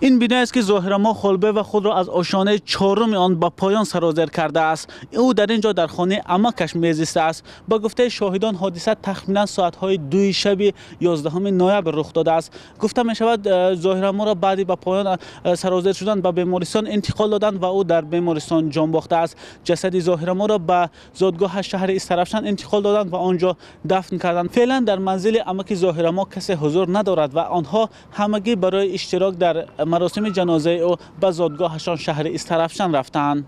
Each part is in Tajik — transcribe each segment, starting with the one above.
Ин биное аст, ки Зоҳирамо Холбоева худро аз ошёнаи чоруми он ба поён сарозер кардааст. Ӯ дар ин ҷо дар хонаи амакаш мезистааст. Ба гуфтаи шоҳидон, ҳодиса тахминан соатҳои 2 шаби 11 ноябр рух додааст. Гуфта мешавад, Зоҳираморо баъди ба поён сарозер шудан ба бемористон интиқол доданд ва ӯ дар бемористон ҷон бохтааст. Ҷасади Зоҳираморо ба зодгоҳаш шаҳри Истаравшан интиқол доданд ва он ҷо дафн карданд. Феълан дар манзили амаки Зоҳирамо касе ҳузур надорад ва онҳо ҳамагӣ барои иштирок дар маросими ҷанозаи ӯ ба зодгоҳашон шаҳри Истаравшан рафтанд.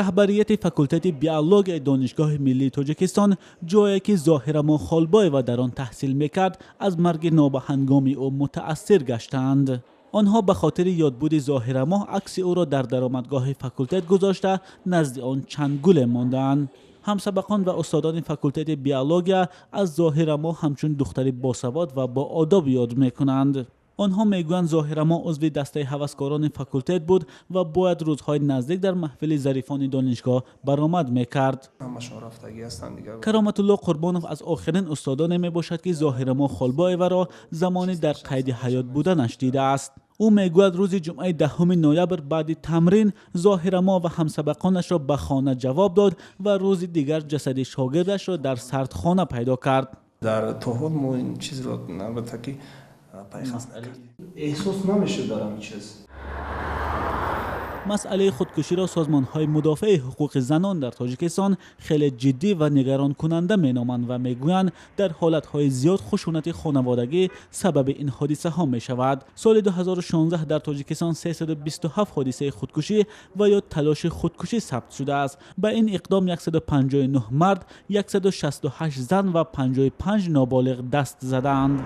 Раҳбарияти факултети биологияи Донишгоҳи миллии Тоҷикистон, ҷое ки Зоҳирамо Холбоева дар он таҳсил мекард, аз марги нобаҳангоми ӯ мутаассир гаштаанд. Онҳо ба хотири ёдбуди Зоҳирамо акси ӯро дар даромадгоҳи факултет гузошта, назди он чанд гуле мондаанд. Ҳамсабақон ва устодони факултети биология аз Зоҳирамо ҳамчун духтари босавод ва боодоб ёд мекунанд. Онҳо мегӯянд, Зоҳирамо узви дастаи ҳаваскорони факултет буд ва бояд рӯзҳои наздик дар маҳфили зарифони донишгоҳ баромад мекард. Кароматулло Қурбонов аз охирин устодоне мебошад, ки Зоҳирамо Холбоеваро замоне дар қайди ҳаёт буданаш дидааст. Ӯ мегӯяд, рӯзи ҷумъаи 10 ноябр баъди тамрин Зоҳирамо ва ҳамсабақонашро ба хона ҷавоб дод ва рӯзи дигар ҷасади шогирдашро дар сардхона пайдо кард. Дар то ҳол мо ин чизро албатта ки пайхас накардем. Эҳсос намешуд дар ҳамин чиз. Масъалаи худкуширо созмонҳои мудофеи ҳуқуқи занон дар Тоҷикистон хеле ҷиддӣ ва нигаронкунанда меноманд ва мегӯянд, дар ҳолатҳои зиёд хушунати хонаводагӣ сабаби ин ҳодисаҳо мешавад. Соли 2016 дар Тоҷикистон 327 ҳодисаи худкушӣ ва ё талоши худкушӣ сабт шудааст. Ба ин иқдом 159 мард, 168 зан ва 55 ноболиғ даст задаанд.